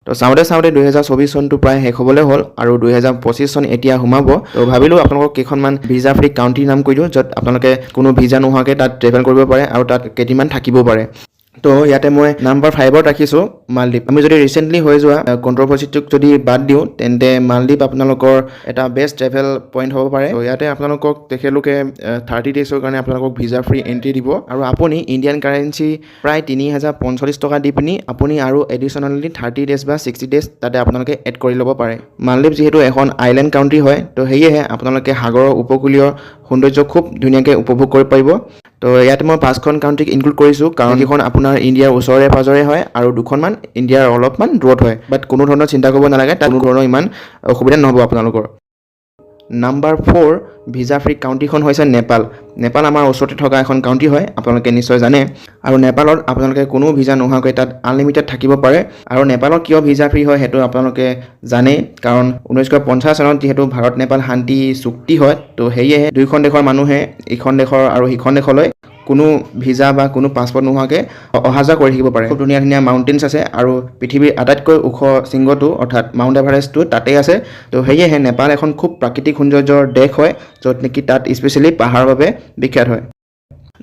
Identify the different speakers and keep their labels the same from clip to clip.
Speaker 1: তো চাওঁতে চাওঁতে 2024 চনটো প্ৰায় শেষ হ'বলৈ হ'ল আৰু 2025 চন এতিয়া সোমাব। তো ভাবিলোঁ আপোনালোকক কেইখনমান ভিজা ফ্ৰী কাউণ্ট্ৰিৰ নাম কৈ দিওঁ, য'ত আপোনালোকে কোনো ভিজা নোহোৱাকৈ তাত ট্ৰেভেল কৰিব পাৰে আৰু তাত কেইদিনমান থাকিব পাৰে। তো ইয়াতে মই নাম্বাৰ 5ত ৰাখিছোঁ মালদ্বীপ। আমি যদি ৰিচেণ্টলি হৈ যোৱা কণ্ট্ৰভাৰ্চিটোক যদি বাদ দিওঁ, তেন্তে মালদ্বীপ আপোনালোকৰ এটা বেষ্ট ট্ৰেভেল পইণ্ট হ'ব পাৰে। তো ইয়াতে আপোনালোকক তেখেতলোকে 30 ডেইজৰ কাৰণে আপোনালোকক ভিজা ফ্ৰী এণ্ট্ৰি দিব আৰু আপুনি ইণ্ডিয়ান কাৰেঞ্চি প্ৰায় 3045 টকা দি পিনি আপুনি আৰু এডিশ্যনেলি 30 ডেইজ বা 60 ডেইজ তাতে আপোনালোকে এড কৰি ল'ব পাৰে। মালদ্বীপ যিহেতু এখন আইলেণ্ড কাউণ্ট্ৰি হয়, তো সেয়েহে আপোনালোকে সাগৰৰ উপকূলীয় সৌন্দৰ্য খুব ধুনীয়াকৈ উপভোগ কৰিব পাৰিব। তো ইয়াতে মই পাঁচখন কাউণ্ট্ৰিক ইনক্লুড কৰিছোঁ, কাৰণ কেইখন আপোনাৰ ইণ্ডিয়াৰ ওচৰে পাজৰে হয় আৰু দুখনমান ইণ্ডিয়াৰ অলপমান দূৰত হয়। বাট কোনো ধৰণৰ চিন্তা কৰিব নালাগে, তাত কোনো ধৰণৰ ইমান অসুবিধা নহ'ব আপোনালোকৰ। নাম্বাৰ 4 ভিজা ফ্ৰী কাউণ্ট্ৰিখন হৈছে নেপাল। নেপাল আমাৰ ওচৰতে থকা এখন কাউণ্ট্ৰি হয়, আপোনালোকে নিশ্চয় জানে। আৰু নেপালত আপোনালোকে কোনো ভিজা নোহোৱাকৈ তাত আনলিমিটেড থাকিব পাৰে। আৰু নেপালত কিয় ভিজা ফ্ৰী হয়, সেইটো আপোনালোকে জানেই। কাৰণ 1950 চনত যিহেতু ভাৰত নেপাল শান্তি চুক্তি হয়, তো সেয়েহে দুয়োখন দেশৰ মানুহে ইখন দেশৰ আৰু সিখন দেশলৈ কোনো ভিজা বা কোনো পাছপৰ্ট নোহোৱাকৈ অহা যোৱা কৰি থাকিব পাৰে। খুব ধুনীয়া ধুনীয়া মাউণ্টেইনছ আছে আৰু পৃথিৱীৰ আটাইতকৈ ওখ শৃংগটো, অৰ্থাৎ মাউণ্ট এভাৰেষ্টটো তাতেই আছে। তো সেয়েহে নেপাল এখন খুব প্ৰাকৃতিক সৌন্দৰ্যৰ দেশ হয়, য'ত নেকি তাত স্পেচিয়েলি পাহাৰৰ বাবে বিখ্যাত হয়।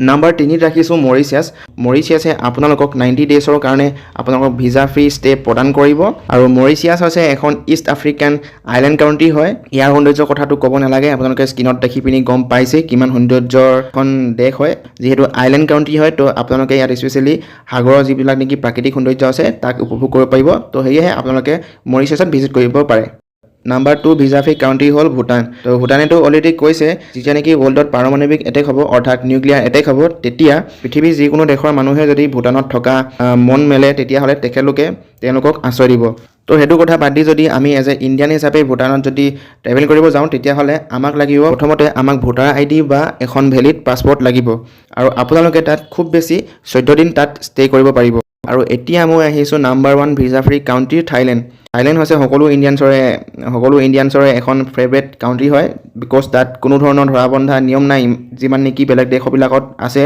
Speaker 1: নাম্বাৰ 3ত ৰাখিছোঁ মৰিচিয়াছ। মৰিচিয়াছে আপোনালোকক 90 ডেইজৰ কাৰণে আপোনালোকক ভিজা ফ্ৰী ষ্টে প্ৰদান কৰিব। আৰু মৰিচিয়াছ হৈছে এখন ইষ্ট আফ্ৰিকান আইলেণ্ড কাউণ্ট্ৰি হয়। ইয়াৰ সৌন্দৰ্যৰ কথাটো ক'ব নালাগে, আপোনালোকে স্ক্ৰীণত দেখি পিনি গম পাইছেই কিমান সৌন্দৰ্যৰ এখন দেশ হয়। যিহেতু আইলেণ্ড কাউণ্ট্ৰি হয়, তো আপোনালোকে ইয়াত স্পেচিয়েলি সাগৰৰ যিবিলাক নেকি প্ৰাকৃতিক সৌন্দৰ্য আছে, তাক উপভোগ কৰিব পাৰিব। তো সেয়েহে আপোনালোকে মৰিচিয়াছত ভিজিট কৰিব পাৰে। নাম্বাৰ 2 ভিজা ফ্ৰী কাউণ্ট্ৰি হ'ল ভূটান। তো ভূটানেতো অলৰেডি কৈছে, যেতিয়া নেকি ৱৰ্ল্ডত পাৰমাণৱিক এটেক হ'ব, অৰ্থাৎ নিউক্লিয়াৰ এটেক হ'ব, তেতিয়া পৃথিৱীৰ যিকোনো দেশৰ মানুহে যদি ভূটানত থকা মন মেলে, তেতিয়াহ'লে তেখেতলোকে তেওঁলোকক আশ্ৰয় দিব। তো সেইটো কথা বাদ দি যদি আমি এজ এ ইণ্ডিয়ান হিচাপে ভূটানত যদি ট্ৰেভেল কৰিব যাওঁ, তেতিয়াহ'লে আমাক লাগিব প্ৰথমতে আমাক ভোটাৰ আইডি বা এখন ভেলিড পাছপৰ্ট লাগিব আৰু আপোনালোকে তাত খুব বেছি 14 দিন তাত ষ্টে কৰিব পাৰিব। আৰু এতিয়া মই আহিছোঁ নাম্বাৰ 1 ভিজা ফ্ৰী কাউণ্ট্ৰি থাইলেণ্ড। থাইলেণ্ড হৈছে সকলো ইণ্ডিয়ানছৰে এখন ফেভৰেট কাউণ্ট্ৰি হয়, because তাত কোনো ধৰণৰ ধৰা বন্ধা নিয়ম নাই, যিমান নেকি বেলেগ দেশবিলাকত আছে।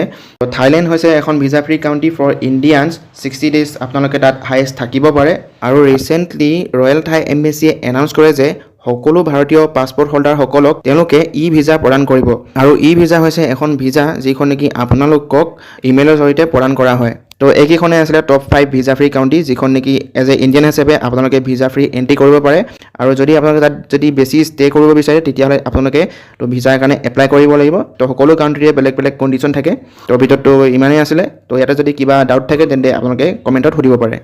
Speaker 1: থাইলেণ্ড হৈছে এখন visa free country for Indians। 60 days আপোনালোকে তাত হায়েষ্ট থাকিব পাৰে। আৰু ৰিচেণ্টলি ৰয়েল থাই এম্বেচিয়ে এনাউন্স কৰে যে সকলো ভাৰতীয় পাছপৰ্ট হোল্ডাৰসকলক তেওঁলোকে ই ভিজা প্ৰদান কৰিব। আৰু ই ভিজা হৈছে এখন ভিজা, যিখন নেকি আপোনালোকক ইমেইলৰ জৰিয়তে প্ৰদান কৰা হয়। তো এইকেইখনে আছিলে top 5 visa free country, যিখন নেকি এজ এ ইণ্ডিয়ান হিচাপে আপোনালোকে ভিজা ফ্ৰী এণ্ট্ৰি কৰিব পাৰে। আৰু যদি আপোনালোকে তাত যদি বেছি ষ্টে কৰিব বিচাৰে, তেতিয়াহ'লে আপোনালোকে তো ভিজাৰ কাৰণে এপ্লাই কৰিব লাগিব। তো সকলো কাউণ্ট্ৰিৰে বেলেগ বেলেগ কণ্ডিশ্যন থাকে। তো ভিডিঅ'টো ইমানেই আছিলে। তো ইয়াতে যদি কিবা ডাউট থাকে, তেন্তে আপোনালোকে কমেণ্টত সুধিব পাৰে।